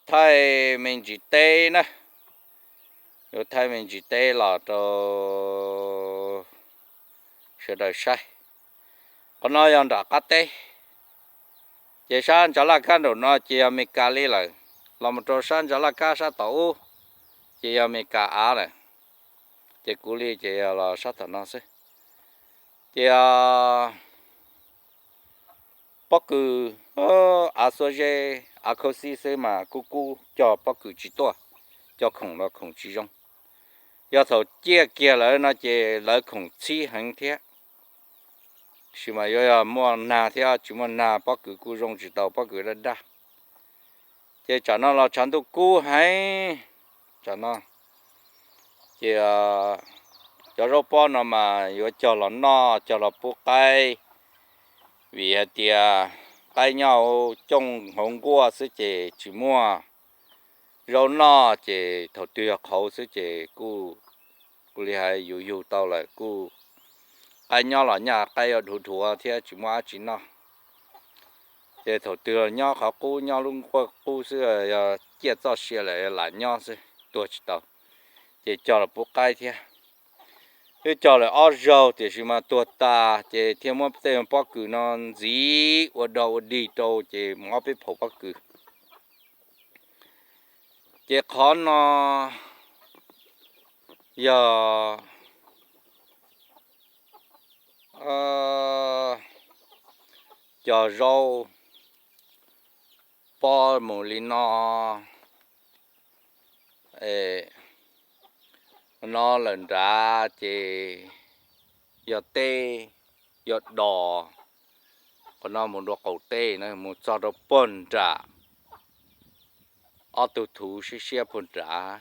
Thaij me ntsis teb na, yuav thaij me ntsis teb los rau sawv daws saib. Qhov no yog nram qab teb, ces sab ntsa laj kab nraum no ces yog Amelikas li lawm, los mus rau sab ntsa laj kab sab tom ub ces yog Amelikas av lawm, ces kuv li ces yog los sab tom no xwb. Ces pob kws, av xuab zeb, av khaub xib xwb mas kub kub cog pob kws tsis tuaj, cog khoom los khoom tsis zoo. Yog thaum ciaj kiag lawm no ces lawv khoom txhib heev thiab. Tab sis mas yuav yog muaj nag thiab, tsis muaj nag pob kws kuj zoo tsis tau, pob kws daj daj. Ces tsam no los tshav ntuj kub heev, tsam no ces cov zaub pob no mas yuav cog los noj, cog los pub qaib, vim hais tias qaib nyob hauv cooj hauv nkuaj xwb ces tsis muaj zaub noj, ces thaum twg yog qhauv xwb ces kuj, kuv li hais yus yug tau lawm kuj, qaib nyob los nyaj qaib yuav dhuav dhuav thiab tsis muaj dab tsi noj. Ces thaum twg los nyob qhov qub, nyob lub nkuaj qub xwb, yog ciaj txoj sia lawm lam nyob xwb, tuag tsis tau. Ces cog los pub qaib thiab. Twb cog lawm ob zaug tiam sis mas tuag tas, ces thiaj muab tej pob kws no ntxiv ua dog ua dig rau, ces mus ob peb phaum pob kws. Ces qhov no yog cog zaub pob mus li no, no lawm nrad ces yog teb, yog dos, qhov no mus dua qaum teb na, mus txog rau puag nram ob tug thuv siab siab puag nrad,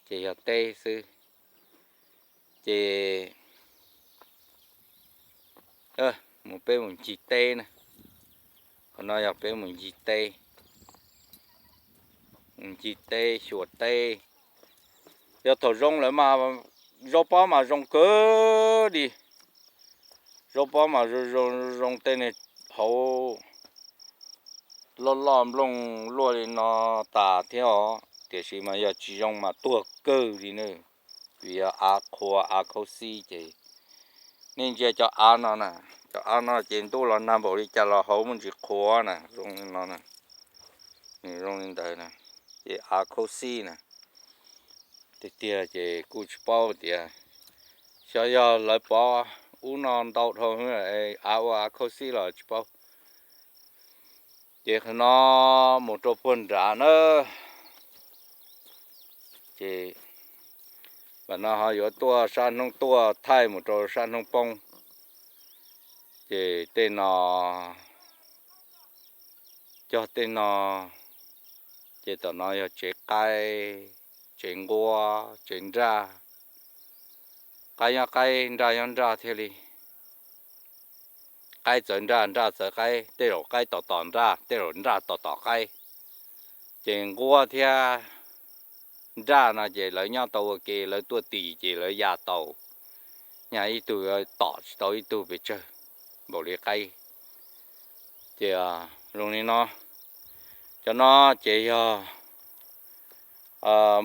ces yog teb xwb. Ces mus peb mus ncig teb na, qhov no yog peb mus ncig teb, mus ncig teb xyuas teb. Yog thaum zoo lawm mas zaub pob mas zoo kawg li. Zaub pob mas zoo, zoo tej niag hauv loj loj nplooj luaj li no tas thiab os, tiam sis mas yog tsis zoo mas tuag kawg li na. Vim yog av qhuav av khaub xib ces nej ntsia cov av no na, cov av no ces ntuj los nag npaum li cas los hauv muaj ntsis qhuav na, zoo li no, nws zoo li ntawd na, ces av khaub xib na. Tiag tiag ces kuj tsis paub tias xyov yog lawv pov ub no ntau dhau av ua av khaub xib los tsis paub. Ces qhov no mus rau puag nrad na, ces vam no ho yuav tuaj sab hnub tuaj thaij mus rau sab hnub poob. Ces tej no, cog tej no, ces tom no yog tsev qaib, tsev nquab, tsev nraj. Qaib nyob qaib, nraj nyob nraj thiaj li. Qaib txawv nraj, nraj txawv qaib, tej zaum qaib tom tom nraj, tej zaum nraj tom tom qaib. Ces nquab thiab nraj no ces lawv nyob tau ua ke, lawv tuaj tim ces lawv ya tau, nyaj ib tug tom tsis tau ib tug pes tsawg npaum li qaib. Ces zoo li no, cov no ces yog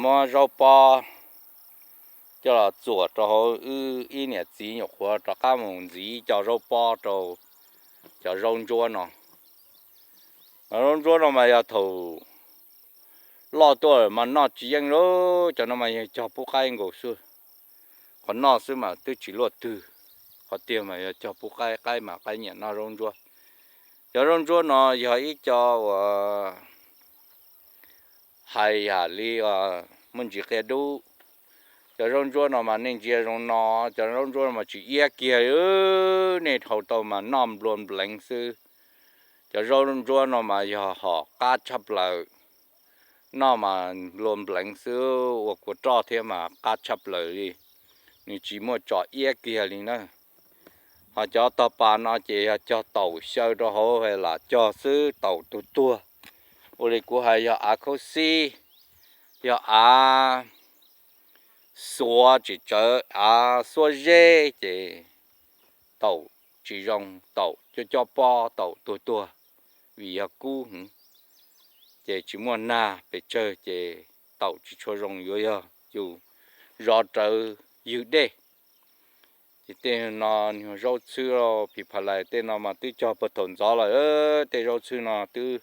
muab zaub pob coj los txuam rau hauv wb ib niam txiv nyuam qhuav rov qab mus ntxiv ib co zaub pob rau cov zaub ntsuab no. Zaub ntsuab no mas yog thaum loj tuaj mas noj tsis yeej li, cov no mas yog cog pub qaib nkaus xwb. Qhov noj xwb mas twb tsis luaj twg, qhov tiag mas yog cog pub qaib, qaib mas qaib nyiam noj zaub ntsuab. Cov zaub ntsuab no yog ib co uas hais yam li muaj ntsis qia dub. Cov zaub ntsuab no mas nej ntsia zoo no, cov zaub ntsuab no mas tsis iab kiag, nej dhau tau mas noj nplua npleev xwb. Cov zaub ntsuab no mas yog hom qab tshaj plaws, noj mas nplua npleev xwb, ua kua roj thiab mas qab tshaj plaws li, nws tsis muaj tso iab kiag li na. Ho cov tog pas no ces yog cog taum xyaw rau hauv lam cog xwb, taum tuag tuag. Ua li kuv hais yog av khaub xib, yog av xuav tsis tsawv, av xuab zeb ces taum tsis zoo, taum coj coj pob, taum tuag tuag, vim yog kub heev. ces tsis muaj nag pes tsawg ces taum tsis tshua zoo, yuav yog yus zov rawv ywg dej. Ces tej no nyuag zaub txhwb phim pha lais tej no mas twb cog puag thaum ntxov lawm. Tej zaub txhwb no twb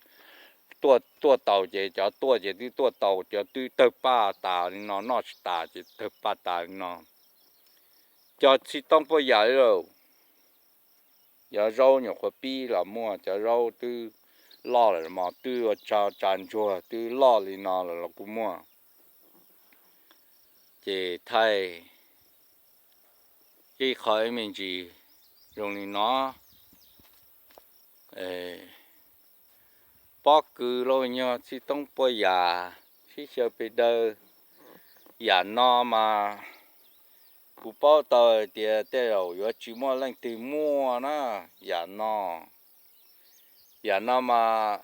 tuaj, tuaj tau ces cov tuaj ces twb tuaj tau, cov twb tawg paj tas li no, noj tsis tas ces tawg paj tas li no. Cog txhij toob puas yam li lawm. Cov zaub nyuam qhuav pib los muaj, cov zaub twb loj lawm mas twb ua tsa ntsuag twb loj li no lawm los kuj muaj. Ces thaij ib qho ib me ntsis zoo li no. Pob kws los nyuag txhij toob puas yam, sib xyaw pes daws. Yam no mas kuv paub tau hais tias tej zaum yuav tsis muaj leej twg muaj na. Yam no, yam no mas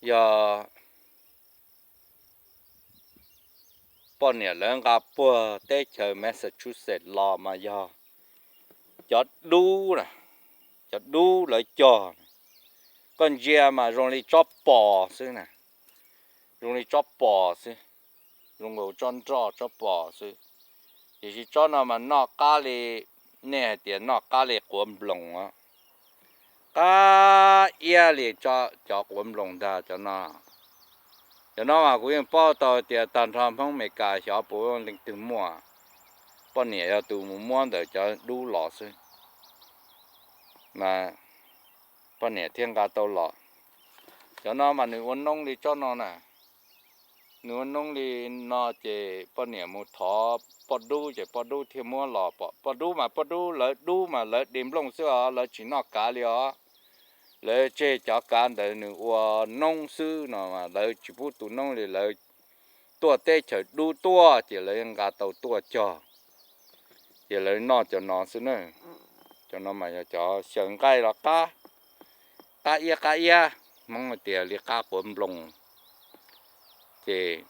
yog poj niam lawv nqa puag teb chaws Massachusetts los mas yog cov dub, cov dub lawv cog. Koj ntsia mas zoo li tsob pos xwb na, zoo li tsob pos xwb, zoo nkaus tsob nroj tsob pos xwb. Tiam sis tsob no mas noj qab li, nej hais tias noj qab li quav nploos os. Qab iab li cov quav nploos ntag cov no. Cov no mas kuv yeej paub tau tias tag nrho Hmoob Amelikas xyov puas leej twg muaj. Poj niam yog tus mus muab ntawm cov dub los xwb. Mas poj niam thiaj nqa tau los. Cov no mas nws ua noob li tsob no na. Nws ua noob li no ces poj niam mus thov poj dub ces poj dub thiaj muab los. Poj dub mas poj dub, lawv dub mas lawv de nplooj xwb os, lawv tsis noj kav li os. Lawv tseg cov kav ntawd nws ua noob xwb no mas lawv tsis pub tu noob li, lawv tuaj teb chaws dub tuaj ces lawv nqa tau tuaj cog. Ces lawv noj cov no xwb na. Cov no mas yog cov xyaw nqaij los qab, qab iab qab iab, Hmoob hais tias li qab quav nploos. Ces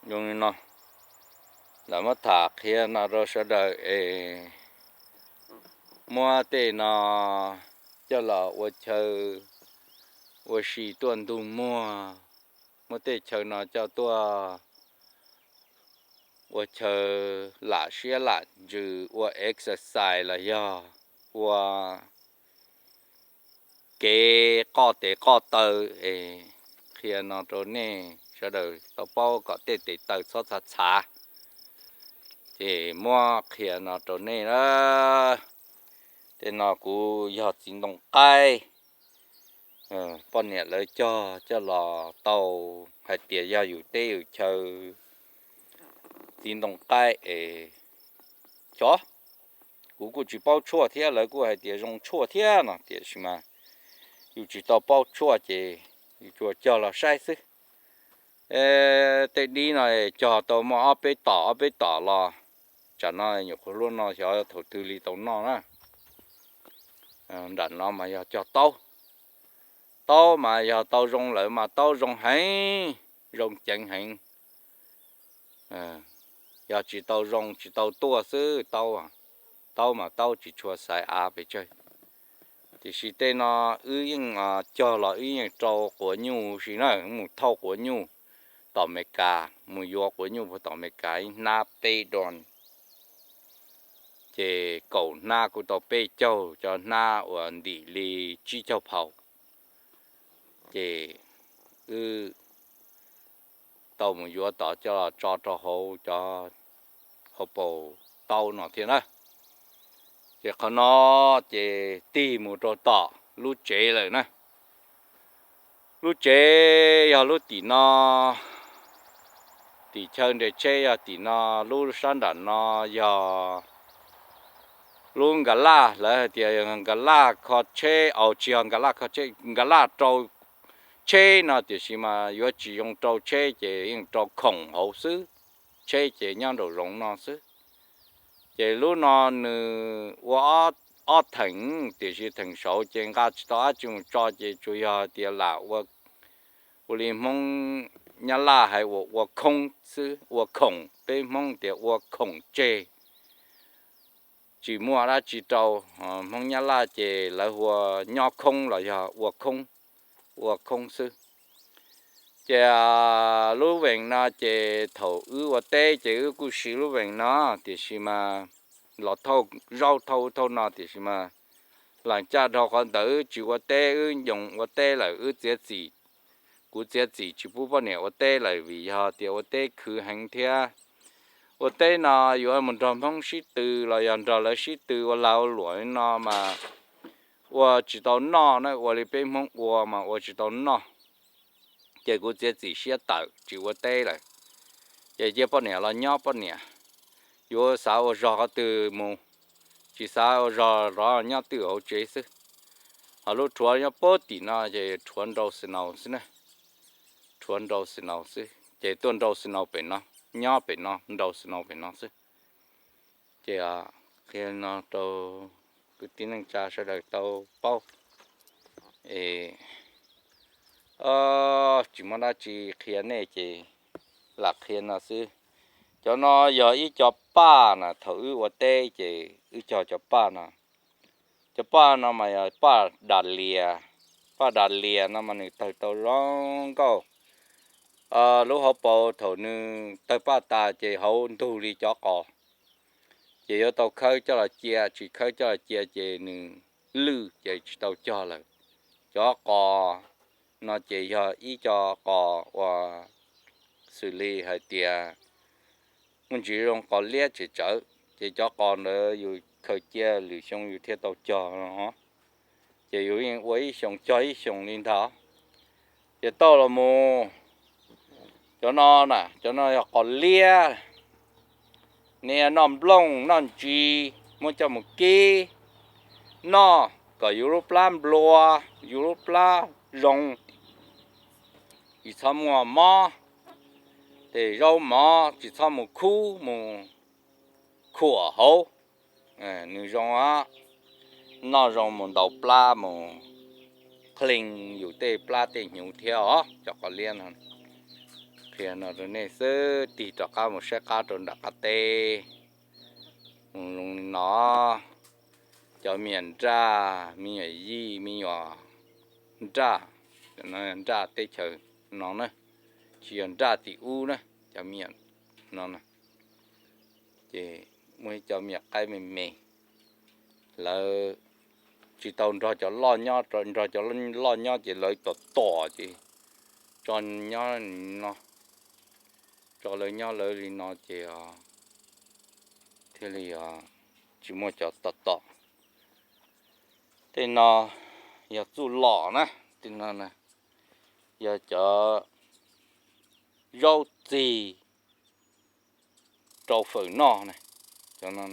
zoo li no, lawv muab tham qhia no rau sawv daws es muab tej no coj los ua chaw ua si tuaj ntug muag, muab tej chaw no coj tuaj ua chaw lam siab lam ntsws, ua exercise los yog ua kev qoj tes qoj taw es qhia no rau nej sawv daws tau paub kom tej tes taw txhob txhav txhav. Ces muab qhia no rau nej na. Tej no kuv yog txiv ntoo qaib. Poj niam lawv cog coj los tau, hais tias yog yus teb yus chaw txiv ntoo qaib es xyov, kuv kuj tsis paub tshuaj thiab, lawv kuj hais tias zoo tshuaj thiab no tiam sis mas yus tsis tau paub tshuaj ces yus tsuas cog los saib xwb. Tej dib no cog tau muaj ob peb tom ob peb tom los, tsam no nyuam qhuav hlub no xyov thaum twg li tau noj na. Nram no mas yog cog taub, taub mas yog tau zoo lawm mas taub zoo heev, zoo ceev heev. Yog tsis tau zoo tsis tau tuaj xwb taub, taub mas taub tsis tshua xaiv av pes tsawg. Tiam sis tej no wb yeej cog los wb yeej rau quav nyuj si na, mus thauj quav nyuj tom Amelikas, mus yuav quav nyuj puag tom Amelikas ib hnab peb dol, ces kaum hnab kuj tau peb caug, cov hnab uas ntim li tsib caug phaus. Ces wb tau mus yuav tod coj los tso rau hauv cov hauv paus taub no thiab na. Ces qhov no ces tig mus rau tom lub tsev lawm na. Lub tsev yog lub tim no, tim chaw nres tsheb yog tim no, lub sab nram no yog lub nkas laj, lawv hais tias nkas laj kho tsheb, au tsis yog nkas laj kho tsheb, nkas laj rau tsheb no tiam sis mas yuav tsis zoo rau tsheb ces yeej rau khoom hauv xwb, tsheb ces nyob nraum zoov no xwb. Ces lub no nws ua ob theem tiam sis theem saud ces nqa tsis tau dab tsi mus tso ces tsuas yog hais tias lam ua, ua li Hmoob Nyab Laj hais uas ua khoob xwb, ua khoom, peb Hmoob tias ua khoom tseg, tsis muaj dab tsi rau. Hmoob Nyab Laj ces lawv hu ua nyob khoob los yog ua khoob, ua khoob xwb. Ces lub veem no ces thaum wb ua teb ces wb kuj siv lub veem no, tiam sis mas los thauj zaub thauj ub thauj no, tiam sis mas laam caj dhau qhov ntawd wb tsis ua teb, wb yoo ua teb lawm, wb txiav txim, kuv txiav txim tsis pub poj niam ua teb lawm vim yog tias ua teb khwv heev thiab. Ua teb no yuav mus nrog Hmoob sib tw los yog nrog lawv sib tw ua lag ua luam li no mas ua tsis tau noj na, ua li peb Hmoob ua mas ua tsis tau noj. Ces kuv txiav txim siab tawm tsis ua teb lawm, ces cia poj niam los nyob poj niam, yuav xav ua zog qhov twg mus, tsis xav ua zog rov nyob twj hauv tsev xwb. Ho lub rhuav nyob puag tim no ces rhuav nrau snow xwb na, rhuav nrau snow xwb ces tuaj nrau snow pem no, nyob pem no nrau snow pem no xwb. Ces qhia no rau kwv tij neej tsa sawv daws tau paub. Es tsis muaj dab tsi qhia nej ces lam qhia no xwb. Cov no yog ib co paj na, thaum wb ua teb ces wb cog cov paj no. Cov paj no mas yog paj das lias, paj das lias no mas nws tawg tau zoo nkauj. Lub hauv paus thaum nws tawg paj tas ces hauv ntug li cov qos, ces yuav tau khawb coj los cia, tsis khawb coj los cia ces nws lwj ces tsis tau cog lawm. Cov qos no ces yog ib co qos uas xws li hais tias muaj ntsis zoo qos liab tsem tsawv, ces cov qos ntawd yus khaws cia lwm xyoo yus thiaj tau cog no. Ces yus yeej ua ib xyoos cog ib xyoos li ntag. Ces tau los mus, cov no na, cov no yog qos liab, nej noj nplooj noj ntsis muab coj mus kib noj kom yus lub plab nplua, yus lub plab zoo, tsis txhob muaj mob, tej zaub mov tsis txhob mus khub mus khuam hauv. Nws zoo, noj zoo mus ntaus plab mus clean yus tej plab tej hnyuv thiab os, cov qos liab no. Qhia no rau nej xwb, tig rov qab mus saib qab rau nram qab teb. Mus zoo li no, cov me nyuam nraj, me nyuam yij, me nyuam nraj, nraj teb chaws no na, tsis yog nraj tim ub na, cov me nyuam no na. Ces muaj ib co me nyuam qaib me me, lawv tsis tau nrog cov loj nyob, nrog cov loj nyob ces lawv tom tom ces tso nyob no, tso lawv nyob lawv li no ces thiaj li tsis muaj cov tom tom. Tej no yog txuj lom na, tej no yog cov zaub txig rau fawm noj na, cov no,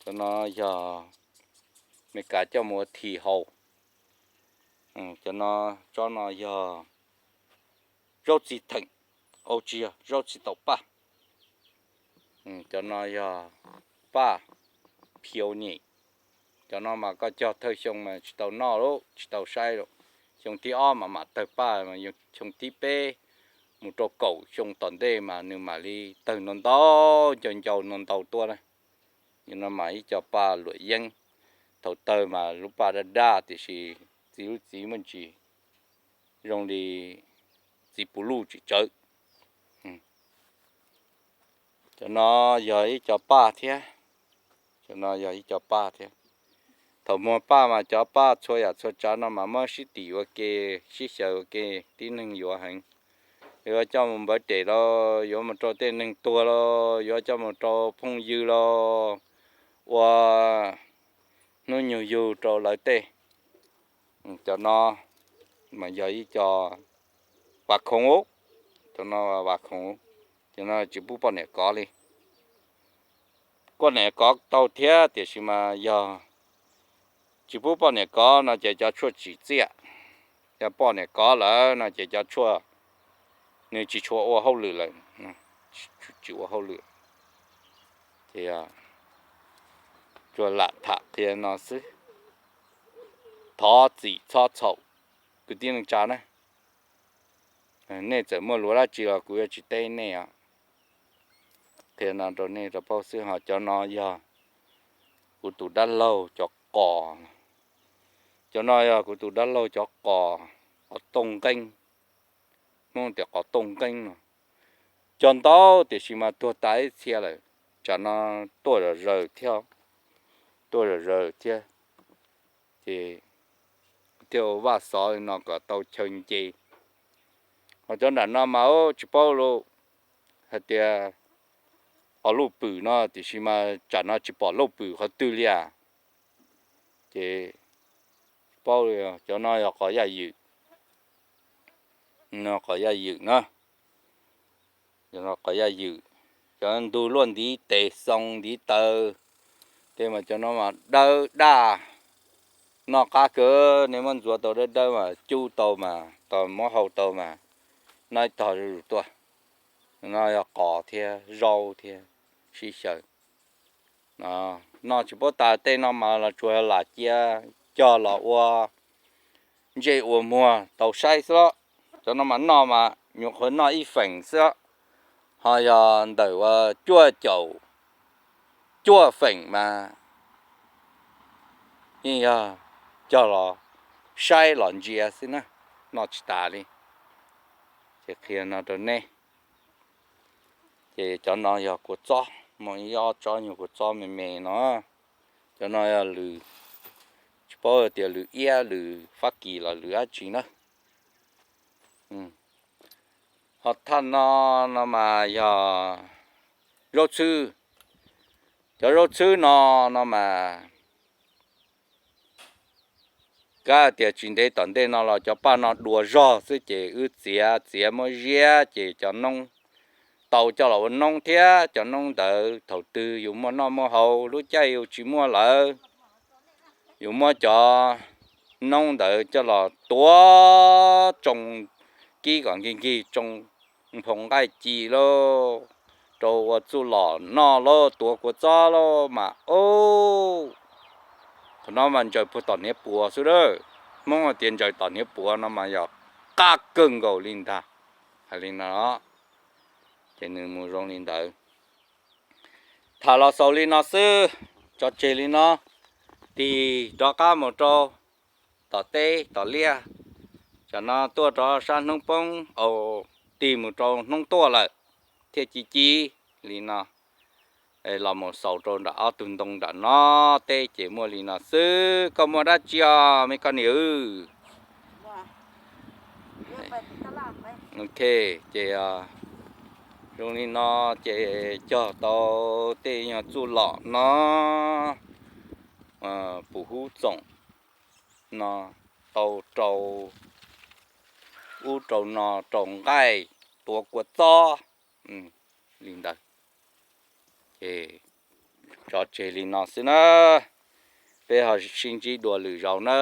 cov no yog Meskas coj mus ua thi hau. Cov no, tsob no yog zaub txig theem, au tsis yog zaub txig taum paj. Cov no yog paj phiu nyem. Cov no mas koj cog thawj xyoo mas tsis tau noj lawm, tsis tau saib lawm. Xyoo thib ob mas mam tawg paj, xyoo thib peb mus rau kaum xyoo tom ntej mas nws mam li tawg ntau ntau, ncau ncau ntau ntau tuaj na. Yog no mas ib co paj luam yeeb, thaum tawg mas lub paj daj daj tiam sis txiv lub txiv muaj ntsis zoo li txiv puv luj tsis tsawv. Cov no yog ib co paj thiab, cov no yog ib co paj thiab. Thaum muag paj mas cov paj txhua yam txhua tsav no mas muab sib tim ua ke, sib xyaw ua ke, tib neeg yuav heev. Yuav coj mus npawv tes los, yuav mus rau tej neeg tuag los, yuav coj mus rau phooj ywg los, ua hnub nyoog yug rau lawv tej. Cov no mas yog ib co vas khoov, cov no vas khoov, cov no tsis pub poj niam kov li. Poj niam kov tau thiab tiam sis mas yog tsis pub poj niam kov no ces cov tshuaj tsim txiaj, yog poj niam kov lawm no ces cov tshuaj nws tsis tshua ua hauj lwm lawm, tsis ua hauj lwm. Ces tsuas lam tham qhia no xwb, thov txim txhob txhaum kwv tij neej tsa na. Nej txawm muaj luag dab tsi los kuv yuav tsis teb nej os. Qhia no rau nej rau paub xwb, ho cov no yog kuv tus dab laug cov qos. Cov no yog kuv tus dab laug cov qos, qos tooj nqeeb, Hmoob tias qos tooj nqeeb no. Cog ntau tiam sis mas tuag tas ib txhia lawm, tsam no tuaj zom zaws thiab, tuaj zom zaws thiab. Ces thiaj ua vaj xov li no kom tau chaw nce. Ho cov nram no mas tsis paub lu, hais tias qos luj pwm no tiam sis mas tsam no tsis pom luj pwm qhov twg li as. Ces tsis paub li, cov no yog qos yaj ywm, qos yaj ywm na, qos yaj ywm, cov ntug luaj ntiv tes xoo ntiv taw, tej mas cov no mas dawb daj, noj qab kawg, nej muab ntxuav tau dawb dawb mas cub tau mas tau muab hau tau mas noj ib tog zuj zus tuaj. No yog qos thiab zaub thiab sib xyaw. No tsis paub tas, tej no mas los tsuas lam cia cog los ua ntsej ua muag tau saib xwb. Cov no mas noj mas nyuam qhuav noj ib feem xwb, ho yog ntawm ua cuaj caum cuaj feem mas yeej yog cog los saib los ntsia xwb na, noj tsis tas li. Ces qhia no rau nej. Ces cov no yog kua txob, muaj ib ob tsob nyuag kua txob me me no. Cov no yog lwm, tsis paub tias lwm iab lwm Fab Kis los lwm dab tsi na. Ho thaj no, no mas yog zaub txhwb. Cov zaub txhwb no, no mas kav tias tsis ntev tom ntej no los cov paj no dua zog xwb ces wb txiav, txiav muab ziab ces cov noob tau coj los ua noob thiab. Cov noob ntawd thaum twg yus muaj noj muaj haus, lub caij yus tsis muaj lawm, yus muab cov noob ntawd coj los tuav tsoo kib kom nkig nkig tsoo, nphoo nqaij ci lauj, rau ua txuj lom noj lauj, tuav kua txob lauj mas ub. Thaum no mas ntsaws puag tom hniav puav xwb lawm. Hmoob hais tias ntsaws tom hniav puav no mas yog qab kawg nkaus li ntag. Hais li no, ces nws mus zoo li ntawd. Tham los xaus li no xwb, tso tseg li no, tig rov qab mus rau tom teb tom liaj, tsam no tuaj rov sab hnub poob au, tig mus rau hnub tuaj lawm, thiaj ci ci li no. Los mus xaus rau nram ob tug ntoo nram no teb ces muaj li no xwb. Koj muaj dab tsi os me koj niam? Ok, ces zoo li no ces cog tau tej nyuag txuj lom no, pum hub txoom no, tau rau ub rau no, rau nqaij, tuav kua txob li ntawd. Ces tso tseg li no xwb na, peb ho sib ntsib dua lwm zaus na.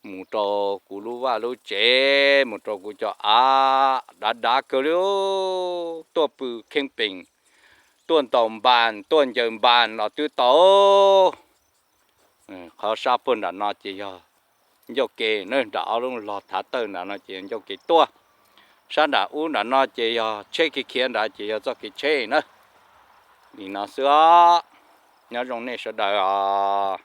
Mus rau kuv lub vaj lub tsev, mus rau kuv cov av dav dav kawg li, tuaj pw kheej peem, tuaj ntaus npas, tuaj ncaws npas los twb tau. Qhov sab puag nram no ces yog ncauj ke na, nram ob lub log thav tawj nram no ces yog ncauj ke tuaj. Sab nram ub nram no ces yog tsheb khiav khiav nrad ces yog txoj kev tsheb na. Li no xwb os, nyob zoo nej sawv daws os.